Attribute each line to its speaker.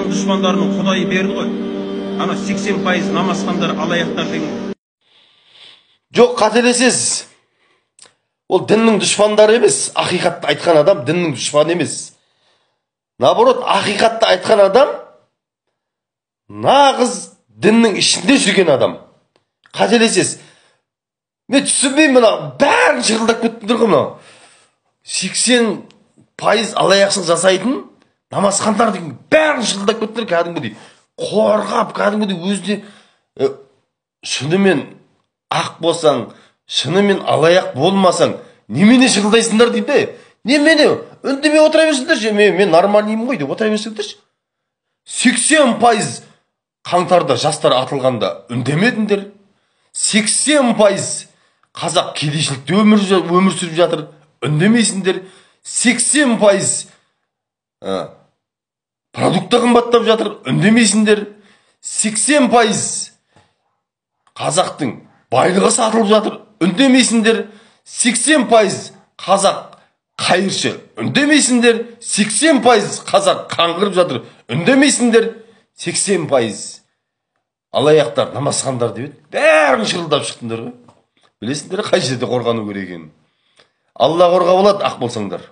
Speaker 1: Діннің дұшпандарының құдайы берді ғой. Ана 80% намазхандар алаяқтар деген.
Speaker 2: Жоқ, қателесесіз. Ол діннің дұшпандары емес, ақиқатты айтқан адам діннің дұшпаны емес. Наоборот, ақиқатты айтқан адам нағыз діннің ішінде жүрген адам. Қателесесіз. Мен түсінбеймін, мына бәрін шырылдап кеттіңдер ғой мынау. 80% алаяқшылық жасайтын намазхандар деген бәрін шырылдап кеттіңдер кәдімгідей. Қорғап кәдімгідей өзіне шынымен ақ болсаң, шынымен алаяқ болмасаң, немене шырылдайсыңдар дейді де. Немене үндемей отыра берсеңдерші, мен нормальныймын ғой деп отыра берсеңдерші. 80% қаңтарда жастар атылғанда үндемедіңдер. 80% қазақ кедейшілікте өмір сүріп жатыр, үндемейсіңдер. 80% продукты қымбаттап жатыр, үндемейсіңдер. 80% қазақтың байлығы сатылып жатыр, үндемейсіңдер. 80% қазақ қайыршы, үндемейсіңдер. 80% қазақ қаңғырып жатыр, үндемейсіңдер. 80% алаяқтар, намазхандар деп еді, бәрін шырылдап шықтыңдар ғой. Білесіңдер қай жерде қорғану керек екенін. Алла қорға болады, ақ болсаңдар.